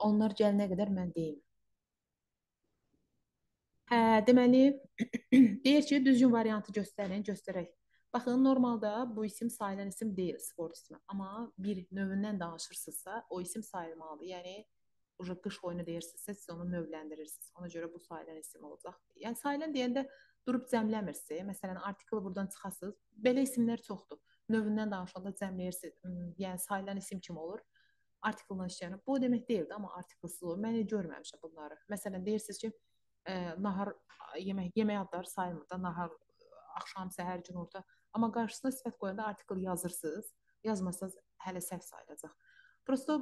Onlar gələnə qədər mən deyim. Hə, deməli, deyir ki, düzgün variantı göstərin, göstərək. Baxın, normalda bu isim sayılan isim deyil, sport ismi. Amma bir növündən danışırsınızsa, o isim sayılmalıdır. Yəni, uca qış oyunu deyirsinizsə, siz onu növləndirirsiniz. Ona görə bu sayılan isim olacaq. Yəni, sayılan deyəndə durub cəmləmirsiniz. Məsələn, artiklı buradan çıxasınız. Belə isimlər çoxdur. Növündən danışanda cəmləyirsiniz. Yəni, sayılan isim kim olur? Artikldan işlənir. Bu o demək deyildi, amma artiklsız olur. Mən görməmişəm bunları. Məsələn, deyirsiniz ki, nahar, yemək adları sayılmır da, nahar, axşam, səhər, günorta. Amma qarşısına sifət qoyanda artikl yazırsınız. Yazmasanız hələ səhv sayılacaq. Prosto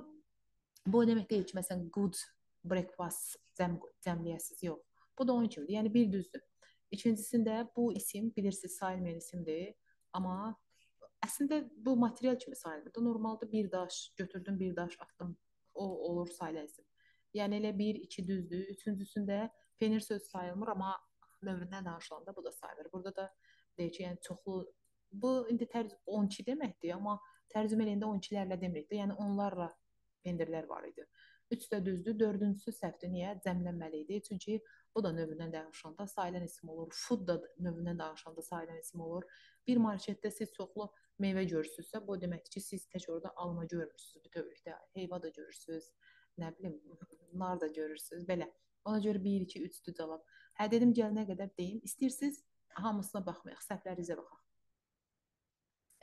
bu o demək deyil ki, məsələn, good breakfast cəmləyəsiniz. Yox. Bu da onun kimidir. Yəni, bir düzdür. İkincisində bu isim, bilirsiniz, sayılmayan isimdir. Amma əslində bu material kimi sayılmır. Normalda bir daş götürdüm, bir daş atdım. O olur sayılan isim. Yəni, elə bir, iki düzdür. Üçüncüsündə penir söz sayılmır, amma növündən danışılanda bu da sayılır. Burada da deyir ki, yəni çoxlu, bu indi 12 deməkdir, amma tərcümə eləyəndə 12-lərlə demirik də, yəni onlarla pendirlər var idi. 3 də düzdür, dördüncüsü səhvdir. Niyə? Cəmlənməli idi. Çünki bu da növündən danışanda sayılan isim olur. Food da növündən danışanda sayılan isim olur. Bir marketdə siz çoxlu meyvə görürsünüzsə, bu deməkdir ki, siz tək orada alma görmürsünüz bütövlükdə. Heyva da görürsünüz, nə bilim, nar da görürsünüz, belə. Ona görə 1, 2, 3-dür cavab. Hə, dedim, gələnə qədər deyim. İstəyirsiniz, hamısına baxmayaq, səhvlərinizə baxaq.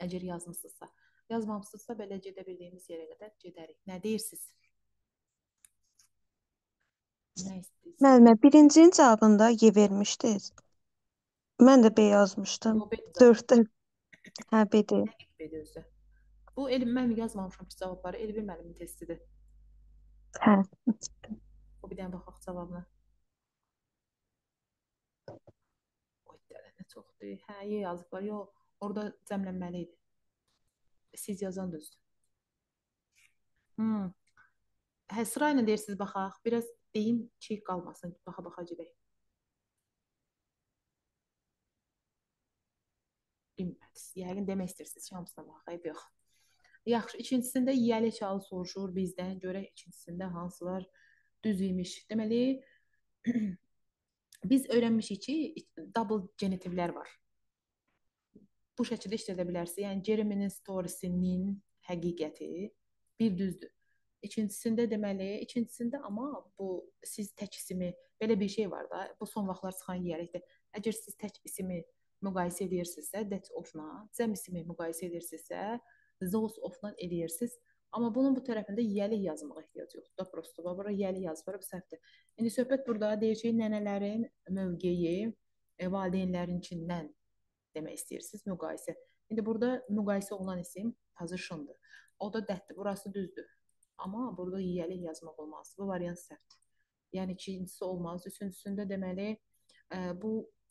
Əgər yazmısınızsa. Yazmamışsınızsa, belə gedə bildiyimiz yerə qədər gedərik. Nə deyirsiniz? Nə istəyirsiniz? Müəllimə, birincinin cavabında Y vermişdiniz. Mən də B yazmışdım. Yox, B-dir. 4-də. Hə, B-dir. Dəqiq B-dir özü. Bu, Elvin, mən yazmamışam ki, cavabları. Elvin müəllimin testidir. Hə. O bir dənə baxaq cavabına. Oy, nə çoxdur. Hə, Y yazıblar. Yox, orada cəmlənməli idi. Siz yazan düzdür. Hə, sırayla deyirsiniz, baxaq. Biraz deyim ki, qalmasın. Baxa-baxa gedək. Bilmədiniz. Yəqin demək istəyirsiniz ki, hamısına baxaq. Eyb yox. Yaxşı, ikincisində yiyəli çalı soruşur bizdən. Görək ikincisində hansılar düz imiş. Deməli, biz öyrənmişik ki, double genitivlər var. Bu şəkildə işlədə bilərsiniz. Yəni, Jeremy'nin storiesinin həqiqəti bir düzdür. İkincisində deməli, ikincisində amma bu siz tək ismi, belə bir şey var da, bu son vaxtlar çıxan yiyəlikdir. Əgər siz tək ismi müqayisə edirsinizsə, that of-la, cəm ismi müqayisə edirsinizsə, those of-la edirsiniz. Amma bunun bu tərəfində yiyəlik yazmağa ehtiyac yoxdur da, prosto. Bura yiyəlik yazılır, bu səhvdir. İndi söhbət burada deyir ki, nənələrin mövqeyi valideynlərinkindən demək istəyirsiniz, müqayisə. İndi burada müqayisə olunan isim positiondur. O da thatdir, burası düzdür. Amma burada yiyəlik yazmaq olmaz. Bu variant səhvdir. Yəni, ikincisi olmaz. Üçüncüsündə deməli,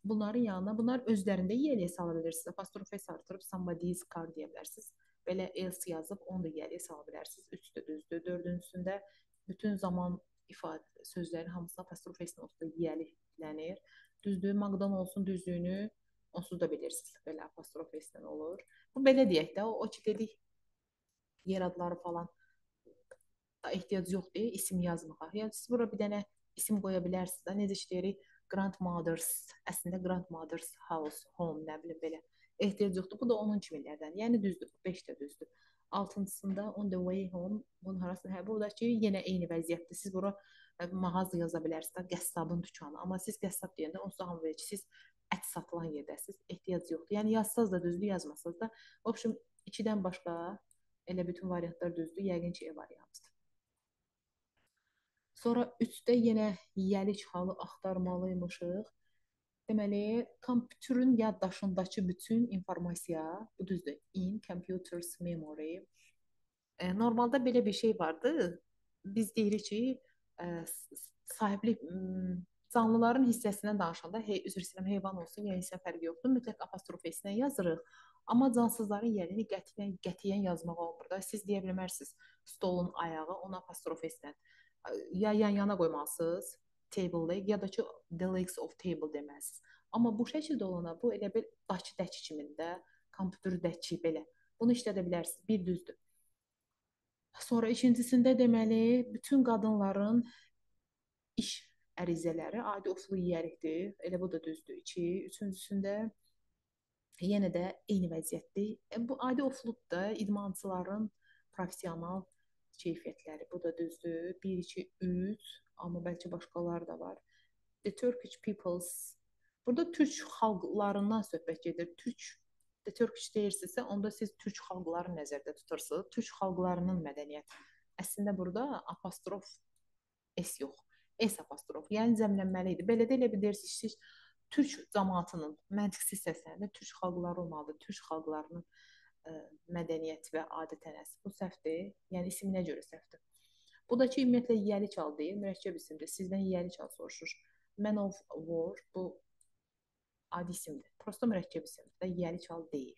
bunların yanına, bunlar özlərində yiyəliyə sala bilirsiniz. Apostrof S artırıb somebody's car deyə bilərsiniz. Belə else yazıb onu da yiyəliyə sala bilərsiniz. Üç də düzdür. Dördüncüsündə bütün zaman ifadə sözlərin hamısına apostrof S-nin olsa da yiyəliklənir. Düzdür, McDonald's'un düzlüyünü onsuz da bilirsiniz. Belə apostrof S-lə olur. Bu belə deyək də, o ki dedik yer adları falan da ehtiyac yoxdur isim yazmağa. Yəni siz bura bir dənə isim qoya bilərsiniz də. Necə ki deyirik, grandmother's, əslində grandmother's house, home, nə bilim belə. Ehtiyac yoxdur. Bu da onun kimilərdən. Yəni düzdür, bu 5 də düzdür. Altıncısında on the way home, bunun harasında? Hə, burada ki, yenə eyni vəziyyətdir. Siz bura mağaza yaza bilərsiniz də, qəssabın dükanı. Amma siz qəssab deyəndə onsuz da hamı bilir ki, siz ət satılan yerdəsiniz. Ehtiyac yoxdur. Yəni yazsaz da düzdür, yazmasaz da. Vəbşim, 2-dən başqa elə bütün variantlar düzdür. Yəqin ki, E variantıdır. Sonra 3-də yenə yiyəlik halı axtarmalıymışıq. Deməli, kompüterin yaddaşındakı bütün informasiya, bu düzdür, in computer's memory. Normalda belə bir şey vardı. Biz deyirik ki, sahiblik, canlıların hissəsindən danışanda, hey, üzr istəyirəm, heyvan olsun, ya insan fərqi yoxdur, mütləq apostrof S-lə yazırıq. Amma cansızların yerini qətiyyən yazmaq olmur da. Siz deyə bilmərsiniz, stolun ayağı onu apostrof S-lə. Ya yan-yana qoymalısınız, table leg, ya da ki, the legs of table deməlisiniz. Amma bu şəkildə olana, bu elə bir dakı-dəki kimində, kompüter dəki belə. Bunu işlədə bilərsiniz, bir düzdür. Sonra ikincisində deməli, bütün qadınların iş ərizələri adi oflu yiyəlikdir. Elə bu da düzdür. 2. Üçüncüsündə yenə də eyni vəziyyətdir. Bu adi ofludur da idmançıların professional keyfiyyətləri. Bu da düzdür. 1, 2, 3, amma bəlkə başqaları da var. The Turkish peoples. Burada türk xalqlarından söhbət gedir. The Turkish deyirsinizsə, onda siz türk xalqları nəzərdə tutursunuz. Türk xalqlarının mədəniyyəti. Əslində burada apostrof S yox. S apostrof. Yəni cəmlənməli idi. Belə də elə bir deyirsiniz ki, siz türk cəmaatının məntiqsiz səslənində türk xalqları olmalıdır. Türk xalqlarının mədəniyyət və adət-ənənəsi. Bu səhvdir. Yəni isminə görə səhvdir. Bu da ki, ümumiyyətlə yiyəli çal deyil, mürəkkəb isimdir. Sizdən yiyəli çal soruşur. Man of War bu adi isimdir. Prosto mürəkkəb isimdir də, yiyəli çal deyil.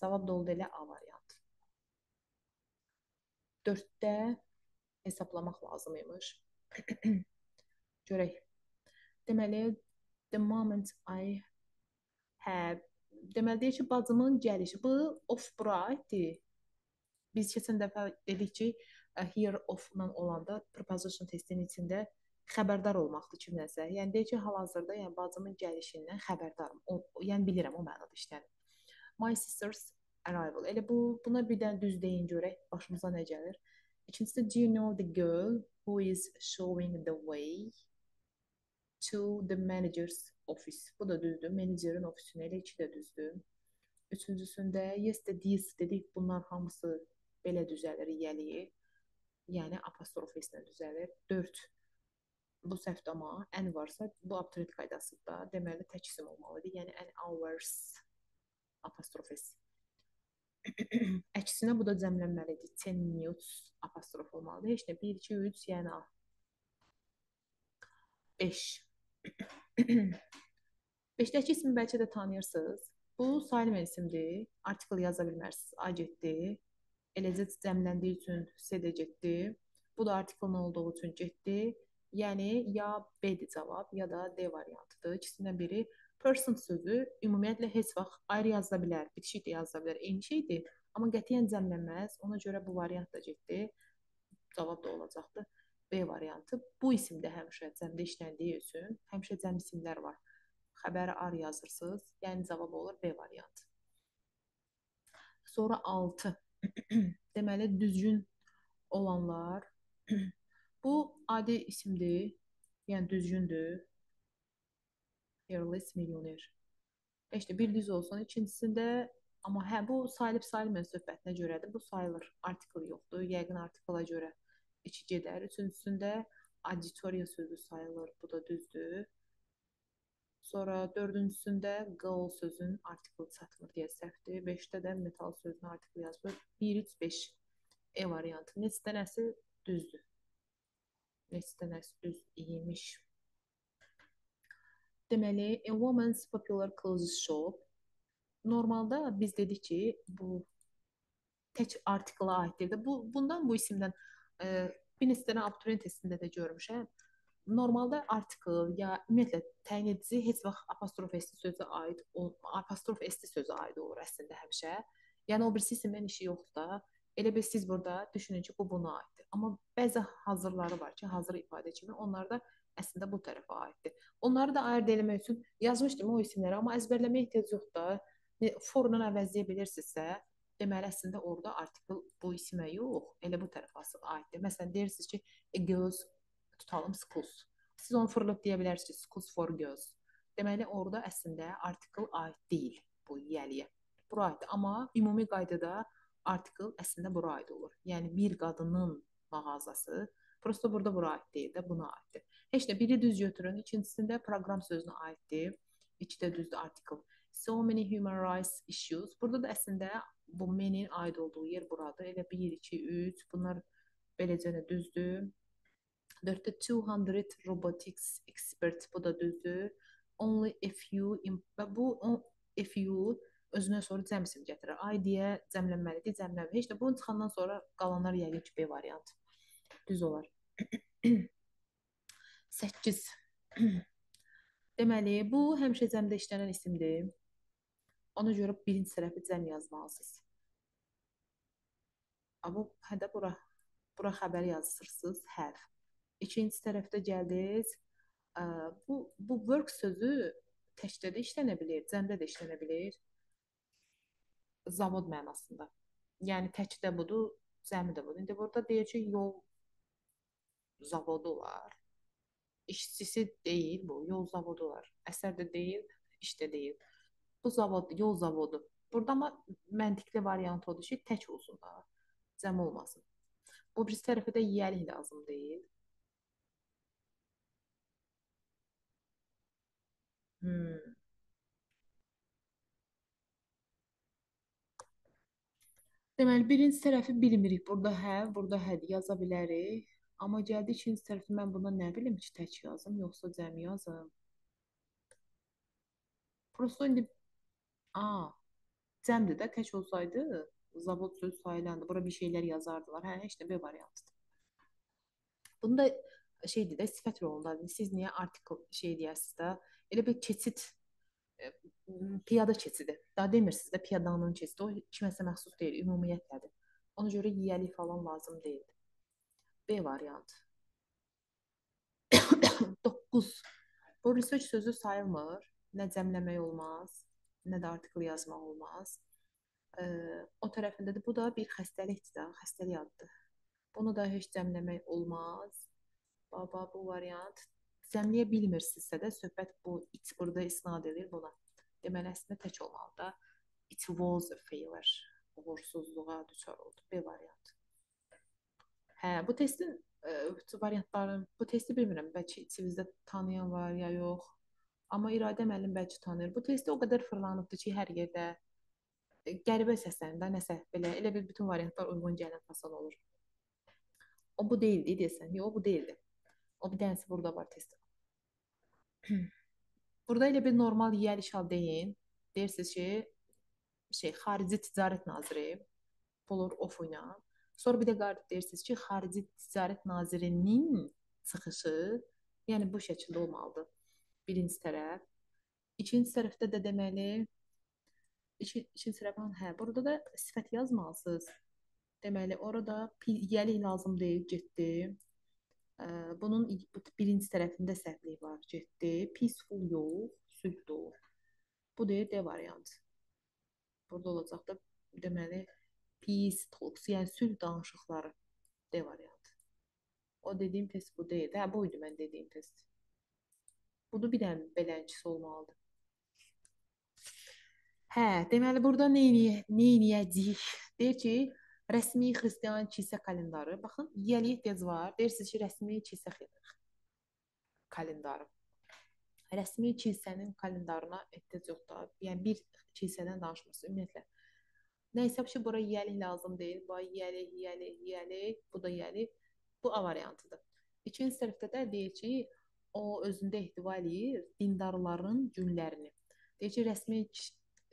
Cavab da oldu elə A variantı. 4-də hesaplamaq lazım imiş. Görək. Deməli, the moment I have. Deməli, deyir ki, bacımın gəlişi. Bu, of bura aiddir. Biz keçən dəfə dedik ki, hear of-la olanda preposition testinin içində xəbərdar olmaqdır kimdənsə. Yəni, deyir ki, hal-hazırda, yəni, bacımın gəlişindən xəbərdarım. Bilirəm, o mənada işlənir. My sister's arrival. Elə buna bir dənə düz deyin görək, başımıza nə gəlir. İkincisi, do you know the girl who is showing the way to the manager's office? Bu da düzdür. Menecerin ofisinə elə iki də düzdür. Üçüncüsündə, yes, the this dedik, bunlar hamısı belə düzəlir yiyəliyi. Yəni, apostrof S-lə düzəlir. 4. Bu səhvdir, amma N varsa, bu abituriyent qaydasıdır da. Deməli, tək isim olmalıdır. Yəni, N hours apostrof S. Əksinə, bu da cəmlənməlidir. 10 minutes apostrof olmalıdır. Heç nə, 1, 2, 3, yəni A. 5. 5-dəki ismi bəlkə də tanıyırsınız. Bu, sayılmayan isimdir. Artikel yaza bilmərsiniz. A getdi. Eləcə cəmləndiyi üçün C də getdi. Bu da artikelin olduğu üçün getdi. Yəni, ya B-dir cavab, ya da D variantıdır. İkisindən biri. Person sözü ümumiyyətlə heç vaxt ayrı yazıla bilər, bitişik də yazıla bilər. Eyni şeydir, amma qətiyyən cəmlənməz. Ona görə bu variant da getdi. Cavab da olacaqdır. B variantı. Bu isimdə həmişə cəmdə işləndiyi üçün həmişə cəm isimlər var. Xəbəri ar yazırsınız. Yəni, cavab olur B variantı. Sonra 6. Deməli, düzgün olanlar. Bu adi isimdir. Yəni, düzgündür. Hairless milyoner. İşte, bir düz olsun. İkincisində, amma hə, bu sayılıb sayılmayan söhbətinə görədir. Bu sayılır. Artikel yoxdur. Yəqin artikela görə iki gedər. Üçüncüsündə auditoriya sözü sayılır. Bu da düzdür. Sonra dördüncüsündə goal sözünün artikeli çatmır deyə səhvdir. 5-də də metal sözünün artikeli yazılır. 1, 3, 5 E variantı. Neçə dənəsi düzdür? Neçə dənəsi düz imiş? Deməli, a woman's popular clothes shop. Normalda biz dedik ki, bu tək artikela aid deyil də. Bundan, bu isimdən bir neçə dənə abituriyent testində də görmüşəm. Normalda artikel ya ümumiyyətlə təyin edici heç vaxt apostrof S sözə aid, apostrof S sözə aid olur əslində həmişə. Yəni, o birisi isimdən işi yoxdur da. Elə bil siz burada düşünün ki, bu buna aiddir. Amma bəzi hazırları var ki, hazır ifadə kimi onlar da əslində bu tərəfə aiddir. Onları da ayırd eləmək üçün yazmışdım o isimləri, amma əzbərləməyə ehtiyac yoxdur da. Forla əvəzləyə bilirsinizsə, deməli, əslində orada artikel bu isimə yox, elə bu tərəfə aiddir. Məsələn, deyirsiniz ki, girls tutalım schools. Siz onu fırlayıb deyə bilərsiniz ki, schools for girls. Deməli, orada əslində artikel aid deyil bu yiyəliyə. Bura aiddir. Amma ümumi qaydada artikel əslində bura aid olur. Yəni, bir qadının mağazası. Prosto burada bura aid deyil də, buna aiddir. Heç nə, biri düz götürün, ikincisində proqram sözünə aiddir. İki də düzdür artikel. So many human rights issues. Burada da əslində bu many-nin aid olduğu yer buradır. Elə 1, 2, 3, bunlar beləcə də düzdür. 4-də 200 robotics expert, bu da düzdür. Only a few, və bu a few özündən sonra cəm isim gətirir. Ay deyə cəmlənməlidir, cəmlənmir. Heç də bunu çıxandan sonra qalanlar yəqin ki, B variantı. Düz olar. 8. Deməli, bu həmişə cəmdə işlənən isimdir. Ona görə birinci tərəfi cəm yazmalısınız. A, bu, hə də bura. Bura xəbər yazırsınız, have. İkinci tərəfdə gəldiniz. Bu work sözü təkdə də işlənə bilir, cəmdə də işlənə bilir. Zavod mənasında. Yəni təkdə budur, cəmi də budur. İndi burada deyir ki, yol zavodu var. İşçisi deyil bu, yol zavodu var. Əsər də deyil, iş də deyil. Bu zavod, yol zavodu. Burada amma məntiqli variant odur ki, tək olsun da, cəm olmasın. Bu birisi tərəfə də yiyəlik lazım deyil. Deməli, birinci tərəfi bilmirik. Burada hə, burada hədir yaza bilərik. Amma gəldi ikinci tərəfi mən buna nə bilim ki, tək yazım, yoxsa cəm yazım. Prosto indi, cəmdir də, tək olsaydı, zavod sözü sayılandı. Bura bir şeylər yazardılar. Hə, heç də B variantıdır. Bunu da şeydir də, sifət rolundadır. Siz niyə artikel şey deyərsiniz də, elə bir keçid, piyada keçidi. Daha demirsiniz də, piyadanın keçidi. O kiməsə məxsus deyil, ümumiyyətlədir. Ona görə yiyəlik falan lazım deyil. B variantı. 9. Bu research sözü sayılmır. Nə cəmləmək olmaz, nə də artikel yazmaq olmaz. O tərəfində də bu da bir xəstəlikdir də, xəstəlik adıdır. Bunu da heç cəmləmək olmaz. Baba, bu variant. Cəmləyə bilmirsinizsə də söhbət bu it burada isnad edir buna. Deməli, əslində tək olmalı da. It was a failure. Uğursuzluğa düçar oldu. B variantı. Hə, bu testin variantların, bu testi bilmirəm, bəlkə içimizdə tanıyan var ya yox. Amma İradə müəllim bəlkə tanıyır. Bu testi o qədər fırlanıbdır ki, hər yerdə qəribə səslənir də, nəsə belə, elə bir bütün variantlar uyğun gələn fason olur. O bu deyildi deyəsən. Yox, o bu deyildi. O bir dənəsi burada var test. Burada elə bir normal yiyəli şal deyin. Deyirsiniz ki, Xarici Ticarət Naziri olur off ilə. Sonra bir də qayıdıb deyirsiniz ki, Xarici Ticarət Nazirinin çıxışı, yəni bu şəkildə olmalıdır. Birinci tərəf. İkinci tərəfdə də deməli, ikinci tərəf, hə, burada da sifət yazmalısınız. Deməli, orada yiyəlik lazım deyil, getdi. Bunun birinci tərəfində səhvlik var, getdi. Peaceful yox, sülh doğur. Bu deyir D variantı. Burada olacaq da, deməli, peace talks, yəni sülh danışıqları D variantı. O dediyim test bu deyil. Hə, bu idi mən dediyim test. Bunu bir dənə beləncisi olmalıdır. Hə, deməli, burada nə eləyəcəyik? Deyir ki, rəsmi xristian kilsə kalendarı. Baxın, yiyəliyə ehtiyac var. Deyirsiniz ki, rəsmi kilsə kalendarı. Rəsmi kilsənin kalendarına ehtiyac yoxdur. Yəni, bir kilsədən danışmırsınız ümumiyyətlə. Nəysə ki, bura yiyəlik lazım deyil. Bu yiyəlik, yiyəlik, yiyəlik. Bu da yiyəlik. Bu A variantıdır. İkinci tərəfdə də deyir ki, o özündə ehtiva eləyir dindarların günlərini. Deyir ki, rəsmi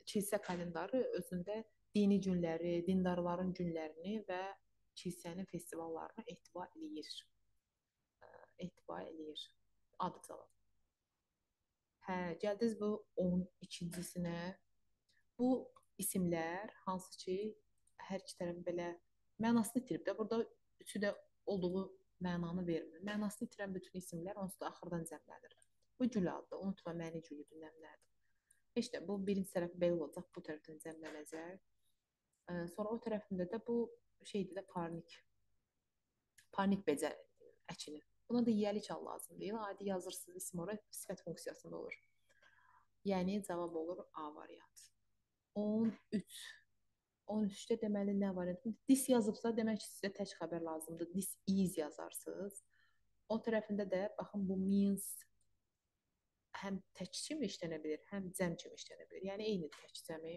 kilsə kalendarı özündə dini günləri, dindarların günlərini və kilsənin festivallarını ehtiva eləyir. Ehtiva eləyir. Adı cavab. Hə, gəldiniz bu 12-cisinə. Bu isimlər hansı ki, hər iki tərəf belə mənasını itirib də. Burada üçü də olduğu mənanı vermir. Mənasını itirən bütün isimlər onsuz da axırdan cəmlənir. Bu gül addır. Unutma, məni gülüdür, nəmlədir. Heç də bu birinci tərəf belə olacaq, bu tərəfdən cəmlənəcək. Sonra o tərəfində də bu şeydir də parnik. Parnik becə əkini. Buna da yiyəlik al lazım deyil. Adi yazırsınız, isim ora sifət funksiyasında olur. Yəni cavab olur A variantı. 13. 13-də deməli nə var? This yazıbsa, demək ki, sizə tək xəbər lazımdır. This is yazarsınız. O tərəfində də, baxın, bu means həm tək kimi işlənə bilir, həm cəm kimi işlənə bilir. Yəni, eyni tək cəmi.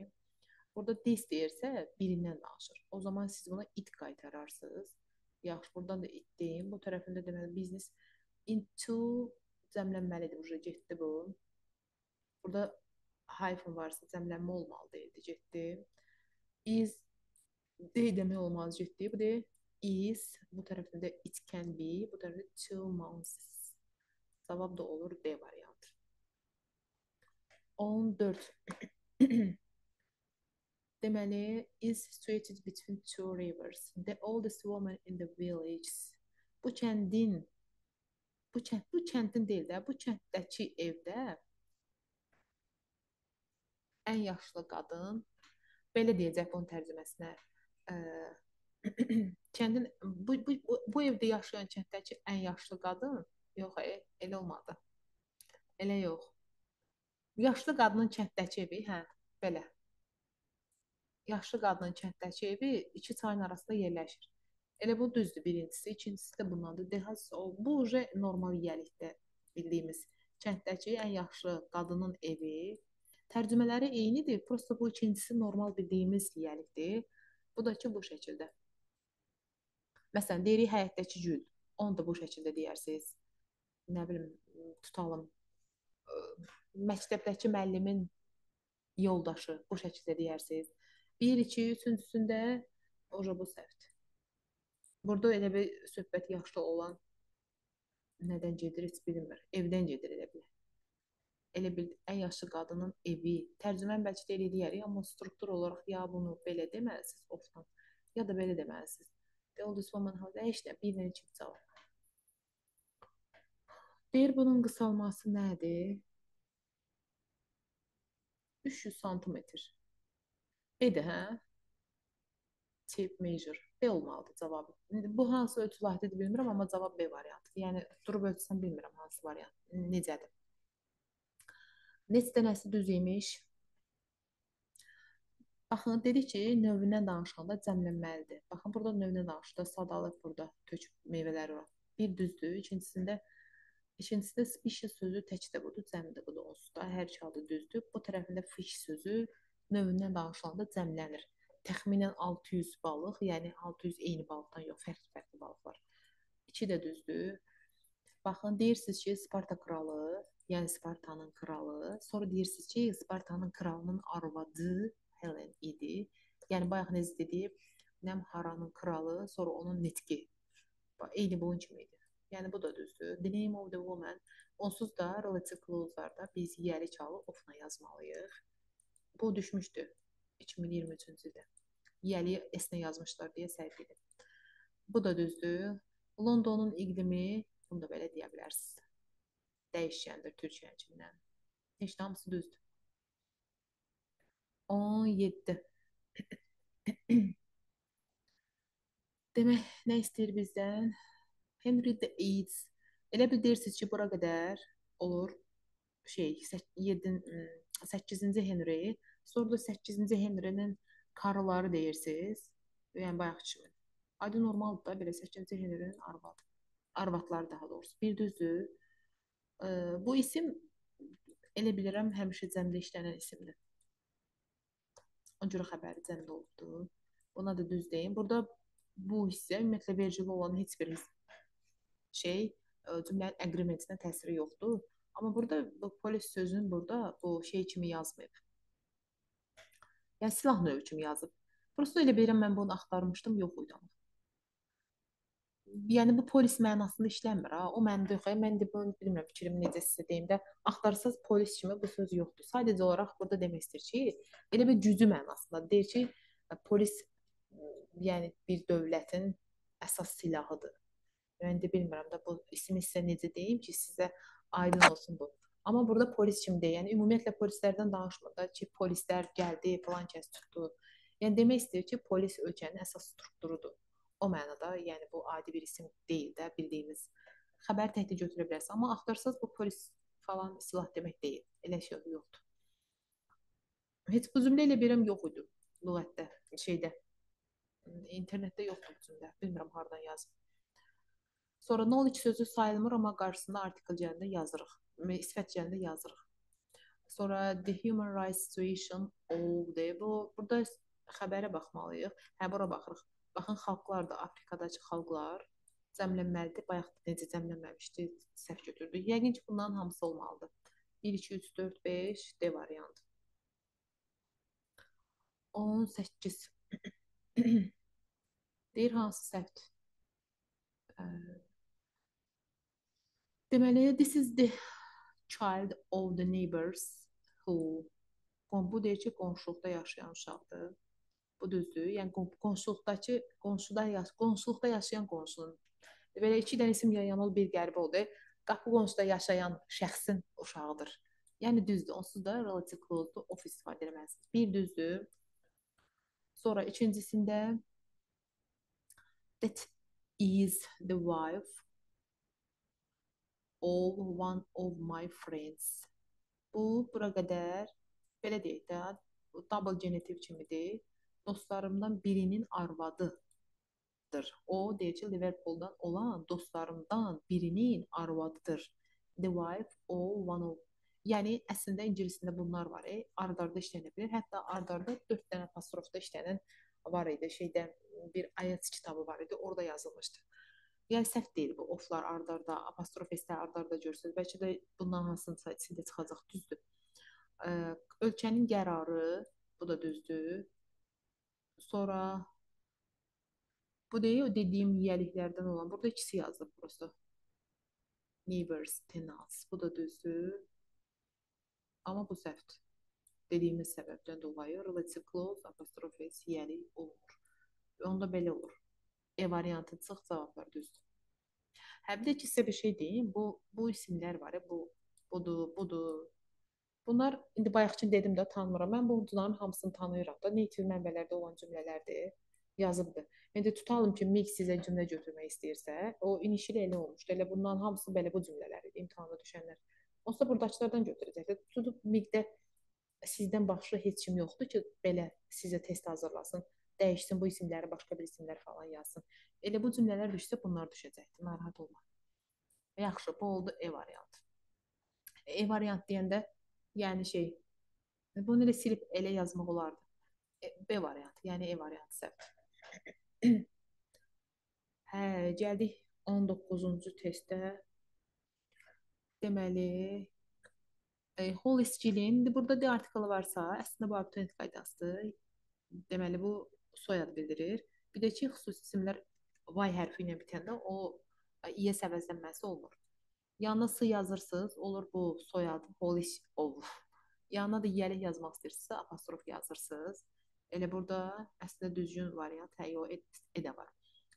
Burada this deyirsə, birindən danışır. O zaman siz buna it qaytararsınız. Yaxşı, buradan da it deyim. Bu tərəfində deməli, business into cəmlənməlidir. Burada getdi bu. Burada hyphen varsa cəmlənmə olmalı deyildi, getdi. Is dey demək olmaz, getdi. Bu deyir is, bu tərəfində it can be, bu tərəfində 2 months. Cavab da olur D variantı. 14. Deməli, is situated between two rivers. The oldest woman in the village. Bu kəndin, bu kəndin deyil də, bu kənddəki evdə ən yaşlı qadın, belə deyəcək bunun tərcüməsinə. Kəndin, bu evdə yaşayan kənddəki ən yaşlı qadın, yox, elə olmadı. Elə yox. Yaşlı qadının kənddəki evi, hə, belə. Yaşlı qadının kənddəki evi iki çayın arasında yerləşir. Elə bu düzdür birincisi, ikincisi də bundandır. Bu uje normal yiyəlikdə bildiyimiz kənddəki ən yaşlı qadının evi. Tərcümələri eynidir, prosta bu ikincisi normal bildiyimiz yiyəlikdir. Bu da ki, bu şəkildə. Məsələn, deyirik həyətdəki gül, onu da bu şəkildə deyərsiniz. Nə bilim, tutalım, məktəbdəki müəllimin yoldaşı, bu şəkildə deyərsiniz. 1, 2, üçüncüsündə oja bu səhvdir. Burada elə bir söhbət yaşlı olan nədən gedir heç bilinmir. Evdən gedir elə bil. Elə bil ən yaşlı qadının evi. Tərcüməni bəlkə də elə deyərik, amma struktur olaraq ya bunu belə deməlisiniz ofdan, ya da belə deməlisiniz. The oldest woman has heç nə, bir ilə iki cavab. Deyir, bunun qısalması nədir? 300 santimetr. B-dir, hə? Tape measure. B olmalıdır cavabı. İndi bu hansı ölçü vahididir bilmirəm, amma cavab B variantıdır. Yəni, durub ölçsəm bilmirəm hansı variant, necədir. Neçə dənəsi düz imiş? Baxın, dedik ki, növündən danışanda cəmlənməlidir. Baxın, burada növündən danışanda sadalıq burada töküb meyvələri var. Bir düzdür, ikincisində species sözü təkdə budur, cəmdə budur onsuz da. Hər iki halda düzdür. Bu tərəfində fish sözü növündən danışılanda cəmlənir. Təxminən 600 balıq, yəni 600 eyni balıqdan yox, fərqli-fərqli balıqlar. İki də düzdür. Baxın, deyirsiniz ki, Sparta kralı, yəni Spartanın kralı. Sonra deyirsiniz ki, Spartanın kralının arvadı Helen idi. Yəni, bayaq necə dedik, Nemharanın kralı, sonra onun nitqi. Bax, eyni bunun kimi idi. Yəni, bu da düzdür. The name of the woman. Onsuz da relative clause-larda biz yiyəli halı of-la yazmalıyıq. Bu düşmüşdü 2023-cü ildə. Yiyəli S-nə yazmışlar deyə səhv edib. Bu da düzdür. Londonun iqlimi, bunu da belə deyə bilərsiniz. Dəyişkəndir Türkiyəninkindən. Heç də hamısı düzdür. 17. Demək, nə istəyir bizdən? Henry the Eighth. Elə bil deyirsiniz ki, bura qədər olur 8-ci Henry. Sonra da 8-ci Henry'nin karıları deyirsiniz. Yəni, bayaq kimi. Adi normaldır da, belə 8-ci Henry'nin arvadı. Arvadları daha doğrusu. Bir düzdür. Bu isim, elə bilirəm, həmişə cəmdə işlənən isimdir. Ona görə xəbəri cəmdə olubdur. Buna da düz deyin. Burada bu hissə, ümumiyyətlə, vericili olan heç bir cümlənin agreementinə təsiri yoxdur. Amma burada bu polis sözünü burada bu şey kimi yazmayıb. Yəni, silah növü kimi yazıb. Prosto elə bilirəm, mən bunu axtarmışdım, yox idi amma. Yəni, bu polis mənasında işlənmir, ha. O mənada yox. Mən də bunu bilmirəm, fikrimi necə sizə deyim də. Axtarsanız polis kimi bu söz yoxdur. Sadəcə olaraq burada demək istəyir ki, elə bir gücü mənasında. Deyir ki, polis, yəni bir dövlətin əsas silahıdır. Mən də bilmirəm də bu ismi sizə necə deyim ki, sizə aydın olsun bu. Amma burada polis kimi deyil. Yəni, ümumiyyətlə polislərdən danışmır da ki, polislər gəldi, filan kəs tutdu. Yəni, demək istəyir ki, polis ölkənin əsas strukturudur. O mənada, yəni bu adi bir isim deyil də, bildiyimiz xəbər təkdə götürə bilərsiniz. Amma axtarsanız bu polis falan silah demək deyil. Elə şey yoxdur. Heç bu cümlə elə bilirəm yox idi lüğətdə, şeydə. İnternetdə yoxdur bu cümlə. Bilmirəm hardan yazıb. Sonra knowledge sözü sayılmır, amma qarşısında article gələndə yazırıq. Sifət gələndə yazırıq. Sonra the human rights situation of the. Burada xəbərə baxmalıyıq. Hə, bura baxırıq. Baxın, xalqlar da, Afrikadakı xalqlar cəmlənməlidir. Bayaq necə cəmlənməmişdi, səhv götürdük. Yəqin ki, bunların hamısı olmalıdır. 1, 2, 3, 4, 5, D variantı. 18. Deyir, hansı səhvdir? Deməli, this is the child of the neighbors who. Bu deyir ki, qonşuluqda yaşayan uşaqdır. Bu düzdür. Yəni qonşuluqdakı, qonşuda qonşuluqda yaşayan qonşunun. Belə iki dənə isim yan yana bir qəribə oldu. Qapı qonşuda yaşayan şəxsin uşağıdır. Yəni düzdür. Onsuz da relative clause-da of istifadə etməlisiniz. Bir düzdür. Sonra ikincisində that is the wife of one of my friends. Bu, bura qədər, belə deyək də, double genitive kimidir. Dostlarımdan birinin arvadıdır. O, deyir ki, Liverpool'dan olan dostlarımdan birinin arvadıdır. The wife of one of. Yəni, əslində ingilisində bunlar var. Ard-arda işlənə bilər. Hətta ard-arda 4 dənə apostrofda işlənən var idi. Şeydə bir IELTS kitabı var idi. Orada yazılmışdı. Yəni, səhv deyil bu. Oflar ard-arda, apostrof S-lər ard-arda görürsünüz. Bəlkə də bundan hansınsa içində çıxacaq. Düzdür. Ölkənin qərarı, bu da düzdür. Sonra bu deyil, o dediyim yiyəliklərdən olan. Burada ikisi yazılıb prosto. Neighbors, tenants. Bu da düzdür. Amma bu səhvdir. Dediyimiz səbəbdən dolayı relative clause, apostrof S, yiyəlik olmur. Və onda belə olur. E variantı çıx, cavablar düzdür. Hə, bir də ki, sizə bir şey deyim. Bu isimlər var ya, bu, budur, budur. Bunlar, indi bayaqçı dedim də, tanımıram. Mən bu bunların hamısını tanıyıram da. Native mənbələrdə olan cümlələrdir, yazıbdır. İndi tutalım ki, MİQ sizə cümlə götürmək istəyirsə, o inişi elə olmuşdu. Elə bunların hamısı belə bu cümlələr idi, imtahana düşənlər. Onsuz da buradakılardan götürəcəklər. Tutub MİQ-də sizdən başqa heç kim yoxdur ki, belə sizə test hazırlasın, dəyişsin bu isimləri, başqa bir isimlər falan yazsın. Elə bu cümlələr düşsə, bunlar düşəcəkdir. Narahat olma. Yaxşı, bu oldu E variantı. E variant deyəndə, yəni şey, bunu elə silib elə yazmaq olardı. B variantı, yəni E variantı səhvdir. Hə, gəldik 19-cu testə. Deməli, Hollis Gillian, indi burada D artiklı varsa, əslində bu abituriyent qaydasıdır. Deməli, bu soyad bildirir. Bir də ki, xüsusi isimlər Y hərfi ilə bitəndə o İ-yə əvəzlənməsi olmur. Yanına S yazırsınız, olur bu soyad Hollis of. Yanına da yiyəlik yazmaq istəyirsinizsə, apostrof yazırsınız. Elə burada əslində düzgün variant, hə, yox, E də var.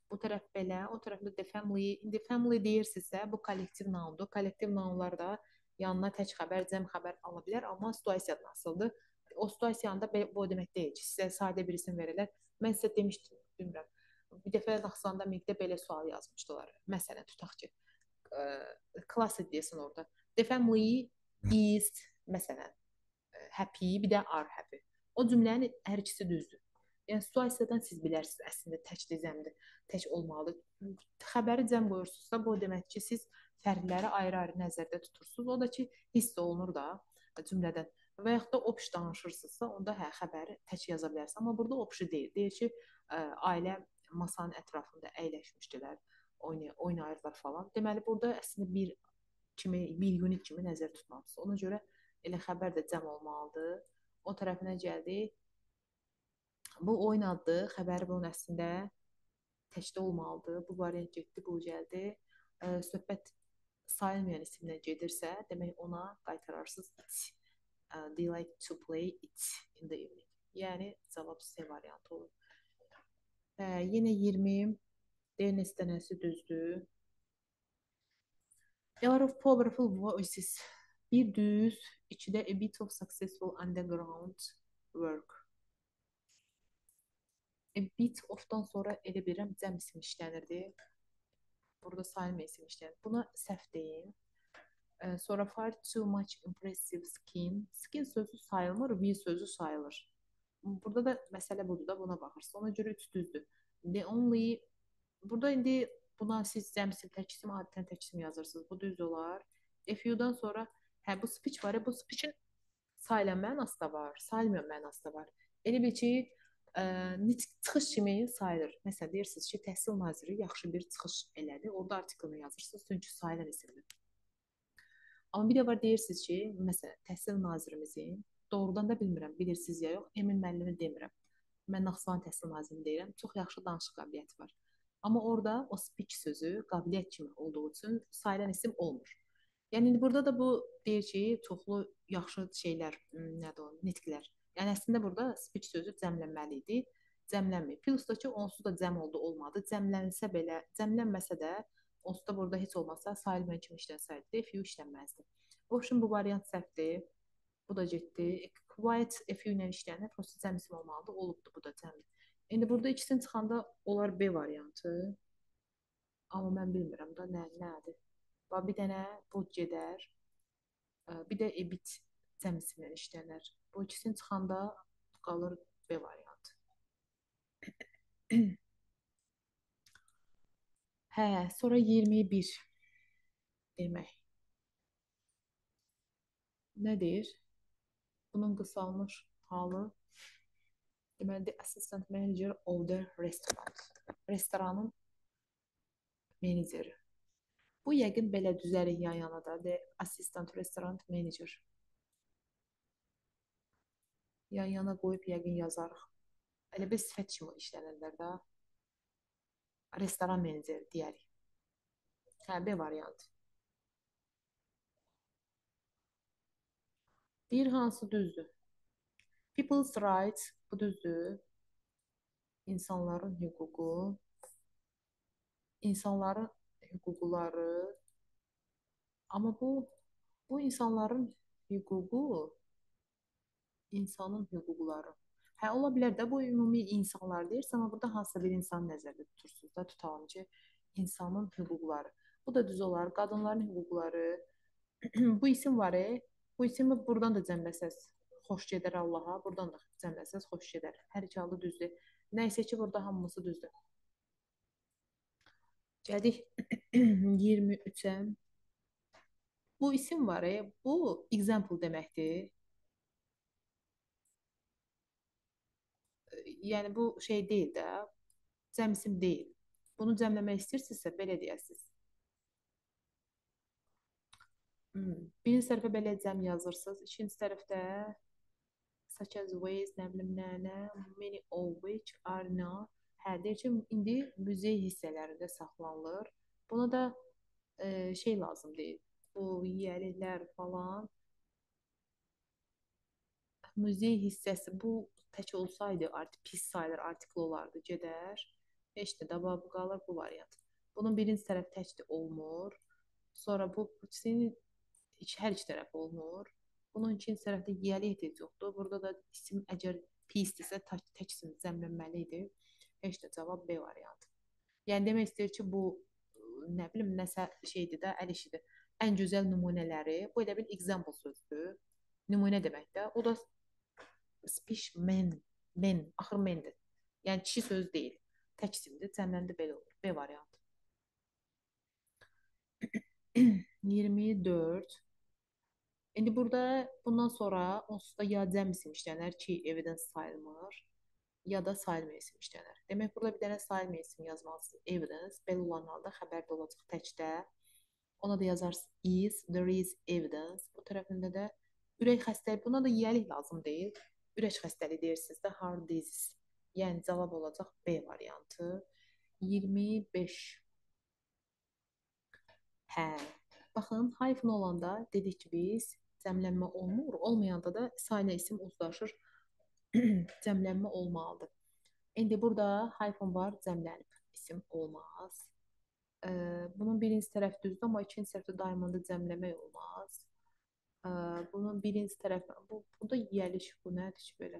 Bu tərəf belə, o tərəfdə the family. İndi family deyirsinizsə, bu kollektiv noundur. Kollektiv nounlar da yanına tək xəbər, cəm xəbər ala bilər, amma situasiyadan asılıdır. O situasiyanı da bu o demək deyil ki, sizə sadə bir isim verirlər. Mən sizə demişdim, bilmirəm. Bir dəfə Naxçıvanda MİQ-də belə sual yazmışdılar. Məsələn, tutaq ki, class deyirsin orada. The family is, məsələn, happy, bir də are happy. O cümlənin hər ikisi düzdür. Yəni, situasiyadan siz bilərsiniz, əslində təkdir, cəmdir, tək olmalıdır. Xəbəri cəm qoyursunuzsa, bu o demək ki, siz fərdləri ayrı-ayrı nəzərdə tutursunuz. O da ki, hiss olunur da cümlədən. Və yaxud da opş danışırsınızsa, onda hə, xəbəri tək yaza bilərsiniz. Amma burada opşu deyil. Deyir ki, ailə masanın ətrafında əyləşmişdilər, oynayırlar falan. Deməli, burada əslində bir unit kimi nəzər tutmalısınız. Ona görə elə xəbər də cəm olmalıdır. O tərəfinə gəldik. Bu oyun adlı, xəbəri bunun əslində təkdə olmalıdır. Bu variant getdi, bu gəldi. Söhbət sayılmayan isimlə gedirsə, demək ona qaytararsınız it. They like to play it in the evening. Yəni, cavab C variantı olur. Yenə 20, D dənəsi düzdür. A lot of powerful voices. Bir düz, ikidə a bit of successful underground work. A bit of-dan sonra elə bilirəm, cəm isim işlənirdi. Burada sayılmayan isim işlənir. Buna səhv deyin. Sonra far too much impressive skin. Skin sözü sayılmır, will sözü sayılır. Burada da məsələ budur da, buna baxırsınız. Ona görə 3 düzdür. The only, burada indi buna siz cəm isim, tək isim, adətən tək isim yazırsınız. Bu düz olar. F U-dan sonra, hə, bu speech var ya, bu speech-in sayılan mənası da var, sayılmayan mənası da var. Elə bil ki, nitq çıxış kimi sayılır. Məsələn, deyirsiniz ki, təhsil naziri yaxşı bir çıxış elədi. Orada artiklını yazırsınız, çünki sayılan isimdir. Amma bir də var, deyirsiniz ki, məsələn, təhsil nazirimizin, doğrudan da bilmirəm, bilirsiniz ya yox, Emin müəllimi demirəm. Mən Naxçıvan təhsil nazirini deyirəm, çox yaxşı danışıq qabiliyyəti var. Amma orada o speech sözü qabiliyyət kimi olduğu üçün sayılan isim olmur. Yəni, indi burada da bu deyir ki, çoxlu yaxşı şeylər, nədir o, nitqlər. Yəni, əslində burada speech sözü cəmlənməli idi. Cəmlənmir. Plusdakı onsuz da cəm oldu, olmadı. Cəmlənsə belə, cəmlənməsə də onsuz da burada heç olmasa sayılmayan kimi işlənsəydi, few işlənməzdi. Option bu variant səhvdir. Bu da getdi. Quite a few ilə işləyəndə prosta cəm isim olmalıdır. Olubdur, bu da cəmdir. İndi burada ikisini çıxanda olar B variantı. Amma mən bilmirəm da nədir. Bax, bir dənə bu gedər. Bir də ebit cəm isimlə işlənər. Bu ikisini çıxanda qalır B variantı. Hə, sonra 21 demək. Nə deyir? Bunun qısalmış halı. Deməli, the assistant manager of the restaurant. Restoranın meneceri. Bu yəqin belə düzərik yan yana da. The assistant restaurant manager. Yan yana qoyub yəqin yazarıq. Elə bir sifət kimi işlənirlər də. Restoran meneceri deyərik. Hə, B variantı. Deyir hansı düzdür? People's rights, bu düzdür. İnsanların hüququ. İnsanların hüquqları. Amma bu insanların hüququ, insanın hüquqları. Hə, ola bilər də bu ümumi insanlar deyirsə, amma burada hansısa bir insan nəzərdə tutursunuz da, tutalım ki, insanın hüquqları. Bu da düz olar, qadınların hüquqları. Bu isim var, bu ismi buradan da cəmləsəz xoş gedər Allaha, buradan da cəmləsəz xoş gedər. Hər iki halda düzdür. Nəysə ki, burada hamısı düzdür. Gəldik 23-ə. Bu isim var, bu example deməkdir. Yəni, bu şey deyil də, cəm isim deyil. Bunu cəmləmək istəyirsinizsə, belə deyəsiniz. Birinci tərəfə belə cəm yazırsınız. İkinci tərəfdə such as ways, nə bilim, nə, nə, many of which are not. Hə, deyir ki, indi muzey hissələrində saxlanılır. Buna da şey lazım deyil. Bu yiyəliklər falan. Muzey hissəsi bu tək olsaydı artıq pis sayılır, artikl olardı, gedər. Heç də bu qalır bu variant. Bunun birinci tərəf təkdir, olmur. Sonra bu ikisinin hər iki tərəf olmur. Bunun ikinci tərəfdə yiyəli ehtiyac yoxdur. Burada da isim əgər pisdirsə tək isim cəmlənməli idi. Heç də cavab B variantı. Yəni demək istəyir ki, bu nə bilim, nəsə şeydir də, əl işidir. Ən gözəl nümunələri, bu elə bir example sözdür. Nümunə demək də. O da specimen, men, axır mendir. Yəni kişi söz deyil. Tək isimdir, cəmləndi belə olur. B variantı. 24. İndi burada bundan sonra onsuz da ya cəm isim işlənər ki, evidence sayılmır, ya da sayılmayan isim işlənər. Demək, burada bir dənə sayılmayan isim yazmalısınız. Evidence, belə olan halda xəbər də olacaq təkdə. Ona da yazarsınız is, there is evidence. Bu tərəfində də ürək xəstəliyi, buna da yiyəlik lazım deyil. Ürək xəstəliyi deyirsiniz də, heart disease. Yəni, cavab olacaq B variantı. 25. Hə, baxın, hyphen olanda dedik ki, biz cəmlənmə olmur. Olmayanda da sayılan isim uzlaşır. Cəmlənmə olmalıdır. İndi burada hyphen var, cəmlənib. İsim olmaz. Bunun birinci tərəf düzdür, amma ikinci tərəfdə diamond'ı cəmləmək olmaz. Bunun birinci tərəfi, bu da yiyəlik, bu nədir ki belə?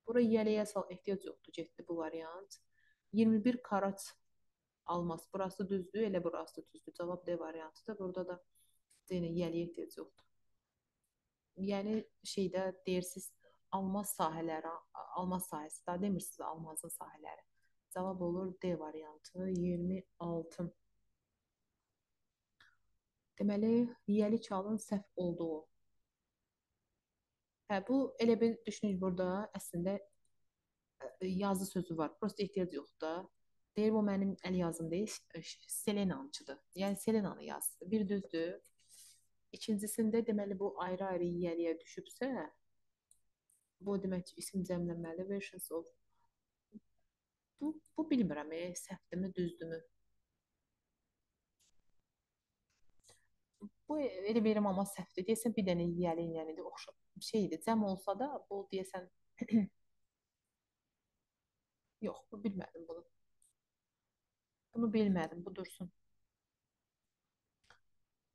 Bura yiyəliyə ehtiyac yoxdur, getdi bu variant. 21 karat almaz. Burası düzdür, elə burası da düzdür. Cavab D variantıdır. Burada da yenə yiyəliyə ehtiyac yoxdur. Yəni şeydə deyirsiniz, almaz sahələri, almaz sahəsi, daha demirsiniz almazın sahələri. Cavab olur D variantı, 26. Deməli, yiyəli çalın səhv olduğu. Hə, bu elə bir düşünün burada əslində yazı sözü var. Prosta ehtiyac yoxdur da. Deyir, bu mənim əl yazım deyil, Selena'nınçıdır. Yəni, Selena'nın yazısı. Bir düzdür. İkincisində, deməli, bu ayrı-ayrı yiyəliyə düşübsə, bu demək ki, isim cəmlənməli. Versions of. Bu bilmirəm, səhvdirmi, düzdürmü? Bu elə bilirəm, amma səhvdir. Deyəsən, bir dənə yiyəli, yəni də oxşar şeydir. Cəm olsa da, bu deyəsən Yox, bu bilmədim bunu. Bunu bilmədim, bu dursun.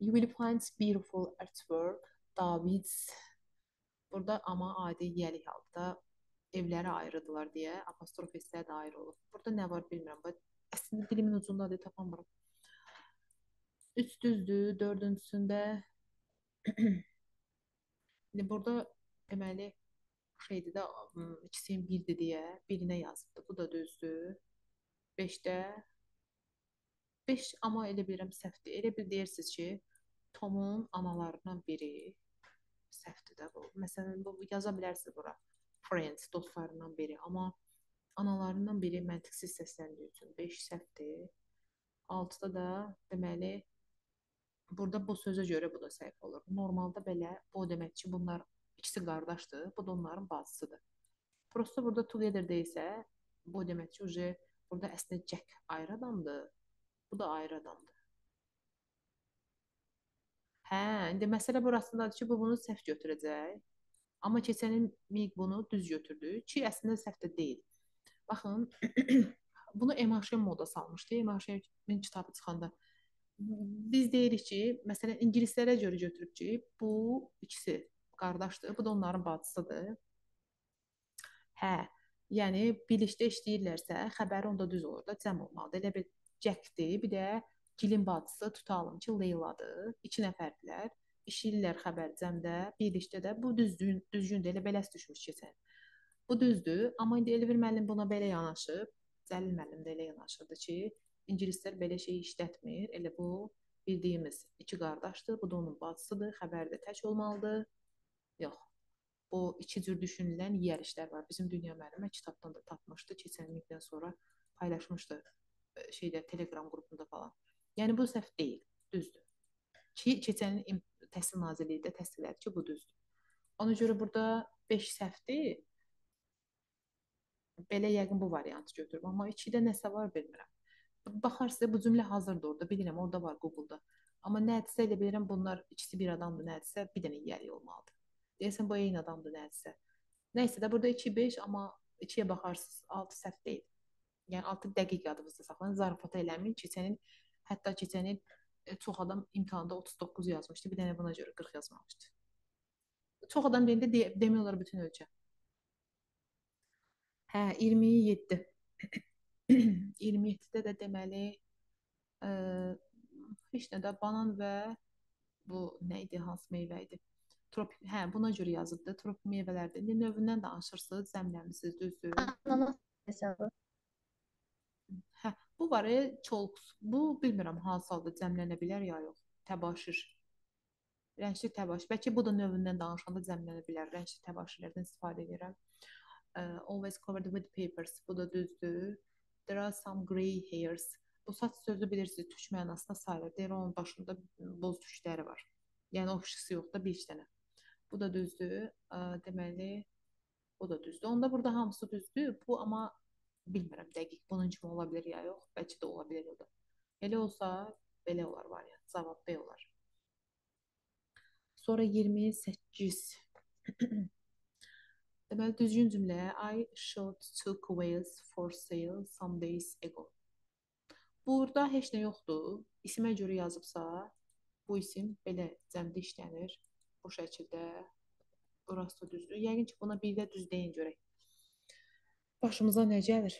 You will find beautiful artwork. Davids. Burada amma adi yiyəlik halda evləri ayrıdılar deyə apostrof S də ayrı olub. Burada nə var bilmirəm. Əslində dilimin ucundadır, tapamıram. 3 düzdür, dördüncüsündə. İndi burada deməli şeydir də, ikisinin birdir deyə birinə yazıbdır. Bu da düzdür. 5-də 5 amma elə bilirəm səhvdir. Elə bil deyirsiniz ki, Tomun analarından biri səhvdir də bu. Məsələn, bu yaza bilərsiniz bura. Friends, dostlarından biri. Amma analarından biri məntiqsiz səsləndiyi üçün 5 səhvdir. 6-da da deməli burada bu sözə görə bu da səhv olur. Normalda belə bu o demək ki, bunlar ikisi qardaşdır, bu da onların bacısıdır. Prosta burada together deyilsə, bu o demək ki, uje burada əslində Jack ayrı adamdır, bu da ayrı adamdır. Hə, indi məsələ burasındadır ki, bu bunu səhv götürəcək. Amma keçən il Mig bunu düz götürdü ki, əslində səhv də deyil. Baxın, bunu MHM moda salmışdı. MHM-in kitabı çıxanda biz deyirik ki, məsələn, ingilislərə görə götürüb ki, bu ikisi qardaşdır, bu da onların bacısıdır. Hə, yəni birlikdə işləyirlərsə, xəbəri onda düz olur da, cəm olmalıdır. Elə bir Jackdir, bir də Gilin bacısı tutalım ki, Leyladır. 2 nəfərdirlər. İşləyirlər xəbər cəmdə, birlikdə də. Bu düzgündür, elə beləsi düşmüş keçən. Bu düzdür, amma indi Elvir müəllim buna belə yanaşıb, Cəlil müəllim də elə yanaşırdı ki, ingilislər belə şey işlətmir. Elə bu bildiyimiz iki qardaşdır, bu da onun bacısıdır, xəbər də tək olmalıdır. Yox, bu iki cür düşünülən yiyəlişlər var. Bizim Dünya müəllimə kitabdan da tapmışdı, keçən ildən sonra paylaşmışdı şeydə, Telegram qrupunda falan. Yəni bu səhv deyil, düzdür. Ki, keçən il Təhsil Nazirliyi də təsdiqlədi ki, bu düzdür. Ona görə burada 5 səhvdir. Belə yəqin bu variantı götürüb. Amma 2-də nəsə var bilmirəm. Baxarsınız, bu cümlə hazırdır orada. Bilirəm, orada var Google-da. Amma nədirsə elə bilirəm, bunlar ikisi bir adamdır, nədirsə bir dənə yiyəlik olmalıdır. Deyəsən, bu eyni adamdır, nədirsə. Nəysə də burada 2, 5, amma 2-yə baxarsınız, 6 səhv deyil. Yəni, 6 dəqiq yadınızda saxlayın, zarafata eləməyin. Keçən il, hətta keçən il çox adam imtahanda 39 yazmışdı, bir dənə buna görə 40 yazmamışdı. Çox adam deyəndə demək olar bütün ölkə. Hə, 27. 27-də də deməli, heç nə də banan və bu nə idi, hansı meyvə idi? Tropik, hə, buna görə yazıbdı. Tropik meyvələrdir. İndi növündən danışırsınız, zəmləmisiniz, düzdür. Ananas hesabı. Hə, bu var, çolks. Bu, bilmirəm, hansı halda cəmlənə bilər ya yox. Təbaşir. Rəngli təbaşir. Bəlkə bu da növündən danışanda cəmlənə bilər. Rəngli təbaşirlərdən istifadə edirəm. Always covered with papers. Bu da düzdür. There are some grey hairs. Bu saç sözü bilirsiniz, tük mənasına sayılır. Deyir, onun başında boz tükləri var. Yəni, o xüsusi yox da bir dənə. Bu da düzdür. Deməli, bu da düzdür. Onda burada hamısı düzdür. Bu, amma bilmirəm, dəqiq bunun kimi ola bilər ya yox. Bəlkə də ola bilər o da. Elə olsa, belə olar variant. Cavab B olar. Sonra 28. Deməli, düzgün cümlə. I shot two quails for sale some days ago. Burada heç nə yoxdur. İsimə görə yazıbsa, bu isim belə cəmdə işlənir. Bu şəkildə. Burası da düzdür. Yəqin ki, buna bir də düz deyin görək. Başımıza nə gəlir?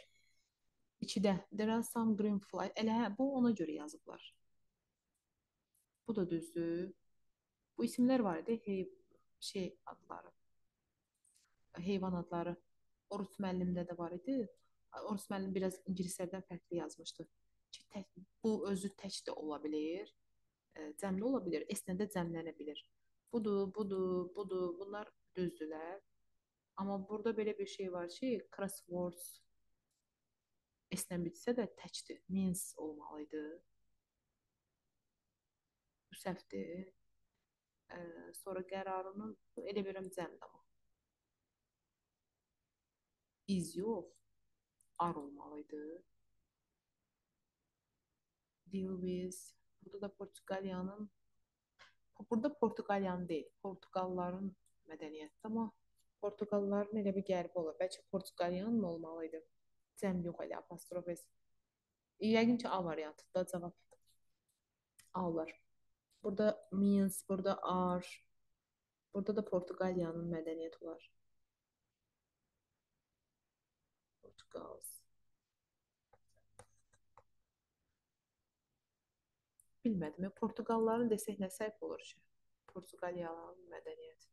2-də. There are some green fly. Elə hə, bu ona görə yazıblar. Bu da düzdür. Bu isimlər var idi. Şey adları. Heyvan adları. Orus müəllimdə də var idi. Orus müəllim biraz ingilislərdən fərqli yazmışdı. Ki, bu özü tək də ola bilir, cəmli ola bilir, S-lə də cəmlənə bilir. Budur, budur, budur. Bunlar düzdürlər. Amma burada belə bir şey var ki, crosswords S-lə bitsə də təkdir. Means olmalıydı. Bu səhvdir. Sonra qərarının, elə bilirəm cəmdir amma. İz yox, ar olmalıydı. Deal with. Burada da Portuqaliyanın, burada Portuqaliyanın deyil, Portuqalların mədəniyyəti, amma Portuqalların elə bir qəribə olur. Bəlkə Portuqaliyanın olmalıydı. Cəm yox elə apostrof S. Yəqin ki, A variantıdır da cavab. A olar. Burada means, burada are. Burada da Portuqaliyanın mədəniyyəti olar. Portuqals. Bilmədim. Portuqalların desək nə səhv olur ki? Portuqaliyaların mədəniyyəti.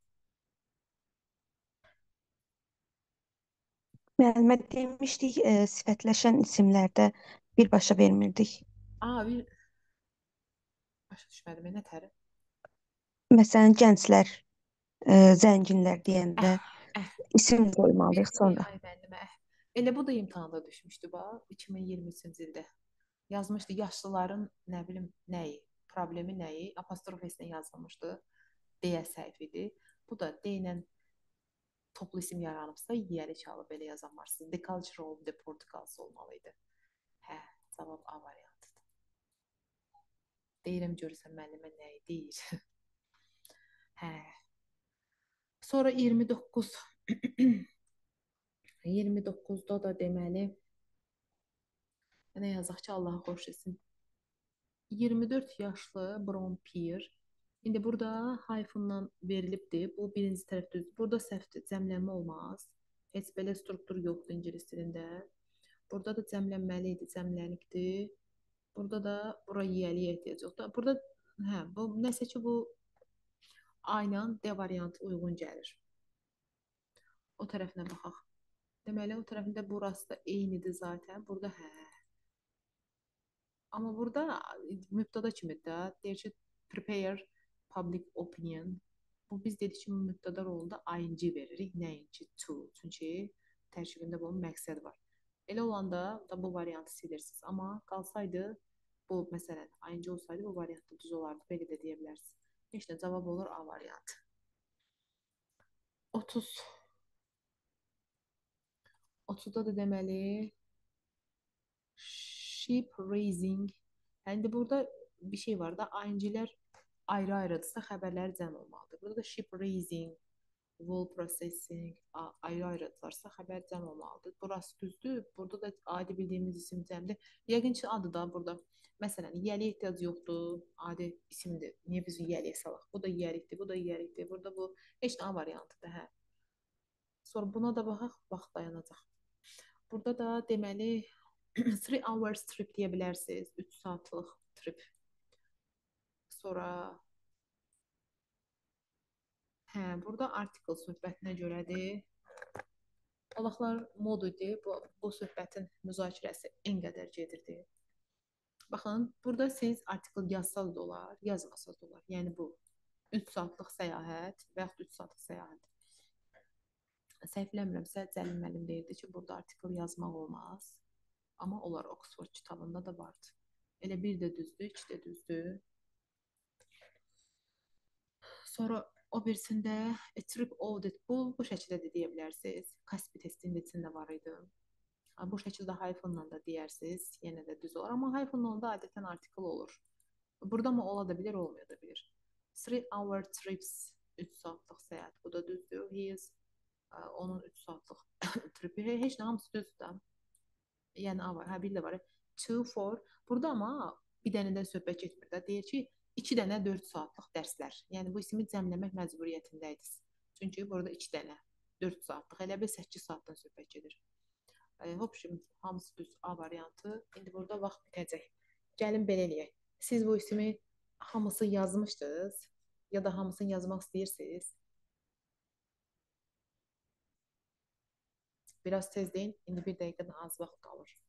Müəllimə demişdik, sifətləşən isimlərdə birbaşa vermirdik. A, bir başa düşmədim. Nə təri? Məsələn, gənclər, zənginlər deyəndə isim qoymalıyıq sonra. Ay müəllimə, Elə bu da imtahanda düşmüşdü bax, 2023-cü ildə. Yazmışdı yaşlıların nə bilim nəyi, problemi nəyi, apostrof S-lə yazılmışdı. D səhv idi. Bu da D ilə toplu isim yaranıbsa, yiyəli çalıb belə yazanmarsınız. The culture of the Portugals olmalı idi. Hə, cavab A variantıdır. Deyirəm görürsən müəllimə nəyi deyir. Hə. Sonra 29. 29-da da deməli nə yazaq ki, Allaha xoş etsin. 24 yaşlı Brown Peer. İndi burada hyphen'dan verilibdir. Bu birinci tərəf düzdür. Burada səhvdir. Cəmlənmə olmaz. Heç belə struktur yoxdur ingilis dilində. Burada da cəmlənməli idi, cəmlənibdir. Burada da bura yiyəliyə ehtiyac yoxdur. Burada hə, bu nəsə ki bu A ilə D variantı uyğun gəlir. O tərəfinə baxaq. Deməli, o tərəfində burası da eynidir zaten. Burada hə. Amma burada mübtəda kimidir də. Deyir ki, prepare public opinion. Bu biz dedik ki, mübtəda rolunda ing veririk, nəinki to. Çünki tərkibində bunun məqsədi var. Elə olanda da bu variantı silirsiniz. Amma qalsaydı bu məsələn ing olsaydı bu variant da düz olardı. Belə də deyə bilərsiniz. Heç nə cavab olur A variantı. 30. 30-da da deməli ship raising. İndi burada bir şey var da ing-lər ayrı-ayrıdırsa xəbərləri cəm olmalıdır. Burada da ship raising, wool processing ayrı-ayrıdırsa xəbər cəm olmalıdır. Burası düzdür. Burada da adi bildiyimiz isim cəmdir. Yəqin ki, adı da burada. Məsələn, yiyəliyə ehtiyac yoxdur. Adi isimdir. Niyə biz yiyəliyə salaq? Bu da yiyəlikdir, bu da yiyəlikdir. Burada bu heç nə A variantıdır, hə. Sonra buna da baxaq, vaxt dayanacaq. Burada da deməli 3 hours trip deyə bilərsiniz. 3 saatlıq trip. Sonra hə, burada article söhbətinə görədir. O vaxtlar mod idi. Bu söhbətin müzakirəsi en qədər gedirdi. Baxın, burada siz article yazsaz da olar, yazmasaz da olar. Yəni bu 3 saatlıq səyahət və yaxud 3 saatlıq səyahət. Səhv eləmirəmsə, Cəlil müəllim deyirdi ki, burada article yazmaq olmaz. Amma olar, Oxford kitabında da vardı. Elə bir də düzdür, iki də düzdür. Sonra o birisində a trip audit bu şəkildə də deyə bilərsiniz. Kaspi testinin içində var idi. Bu şəkildə hyphenla da deyərsiniz, yenə də düz olar. Amma hyphenla onda adətən article olur. Burada mı ola da bilir, olmaya da bilir. 3 hour trips, 3 saatlıq səyahət. Bu da düzdür. He is, onun 3 saatlıq tripi. Heç nə, hamısı düzdür də. Yəni A var, hə, bir də var. 2, 4. Burada amma bir dənədən söhbət getmir də. Deyir ki, 2 dənə 4 saatlıq dərslər. Yəni bu ismi cəmləmək məcburiyyətindəydiniz. Çünki burada 2 dənə 4 saatlıq, elə bil 8 saatdan söhbət gedir. Hopşim, hamısı düz A variantı. İndi burada vaxt bitəcək. Gəlin belə eləyək. Siz bu ismi hamısı yazmışdınız ya da hamısını yazmaq istəyirsiniz. Biraz tez deyin. İndi bir dəqiqədən az vaxt qalır.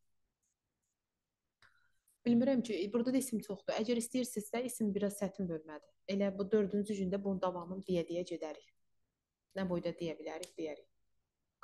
Bilmirəm ki, burada da isim çoxdur. Əgər istəyirsinizsə, isim biraz çətin bölmədir. Elə bu 4-cü gündə bunun davamını deyə-deyə gedərik. Nə boyda deyə bilərik, deyərik.